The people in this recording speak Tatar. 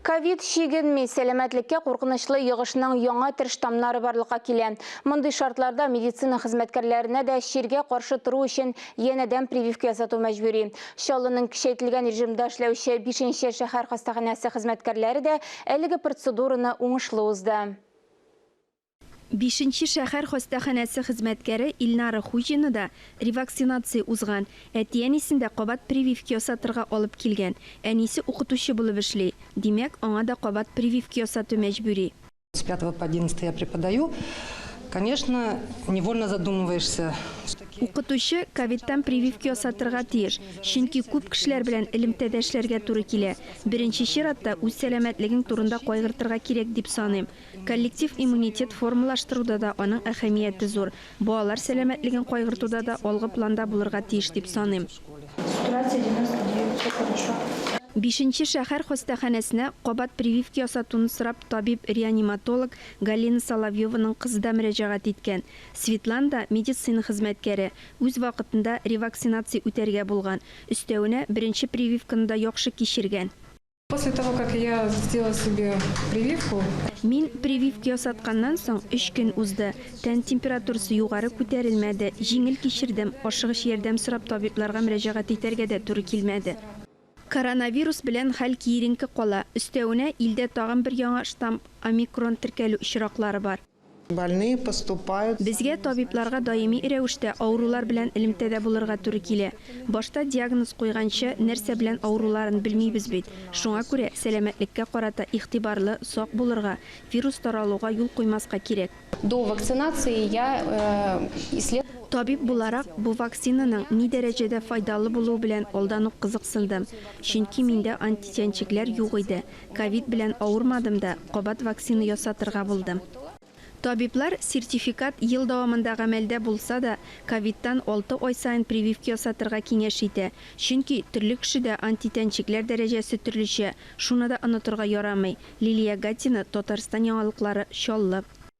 Ковид чигенми, сәламәтлеккә куркынычлы йогышның яңа төр штаммнары барлыкка килә. Мондый шартларда медицина хезмәткәрләренә дә чиргә каршы тору өчен янәдән прививка ясату мәҗбүри. Чаллының көчәйтелгән режимда эшләүче бишенче шәһәр хастаханәсе хезмәткәрләре дә әлеге процедураны уңышлы узды. Бишенче шәһәр хастаханәсе хезмәткәре Илнара Хуҗина да ревакцинация узган, әти-әнисен дә кабат прививка ясатырга алып килгән. Әнисе укытучы булып эшли, димәк, аңа да кабат прививка ясату мәҗбүри. С пятого по одиннадцатый я преподаю. Конечно, невольно задумываешься. Укытучы ковидтан прививка ясатырга тиеш, чөнки күп кешеләр белән элемтәдә эшләргә туры килә. Беренче чиратта үз сәламәтлегең турында кайгыртырга кирәк дип саныйм. Коллектив иммунитет формалаштыруда да аның әһәмияте зур. Балалар сәламәтлеген кайгыртуда да алгы планда булырга тиеш дип саныйм. Бишенче шәһәр хастаханәсенә кабат прививка ясатуны сорап табиб-реаниматолог Галина Соловьеваның кызы да мөрәҗәгать иткән. Светлана да медицина хезмәткәре, үз вакытында ревакцинация үтәргә булган. Өстәвенә, беренче прививканы да яхшы кичергән. После того, как я сделала себе прививку. Мин прививка ясатканнан соң өч көн узды. Тән температурасы югары күтәрелмәде, җиңел кичердем, ашыгыч ярдәм сорап табибларга мөрәҗәгать итәргә дә туры килмәде. Коронавирус белән хәл киеренке кала, өстәвенә, илдә тагын бер яңа штамм, омикрон теркәлү очраклары бар. Больные поступают. Безгә, табибларга даими рәвештә авырулар белән элемтәдә булырга туры килә. Башта диагноз куйганчы, нәрсә белән авыруларын белмибез бит. Шуңа күрә сәламәтлеккә карата игътибарлы, сак булырга, вирус таралуга юл куймаска кирәк. До вакцинации я исследовала. Табиб буларак, бу вакцинаның ни дәрәҗәдә файдалы булуы белән алдан ук кызыксындым. Чөнки миндә антитәнчекләр юк иде. Ковид белән авырмадым да, кабат вакцина ясатырга булдым. Табиблар сертификат ел дәвамында гамәлдә булса да, ковидтан алты ай саен прививка ясатырга киңәш итә. Чөнки төрле кешедә антитәнчекләр дәрәҗәсе төрлечә, шуны да онытырга ярамый. Лилия Гатина, Татарстан яңалыклары, Чаллы.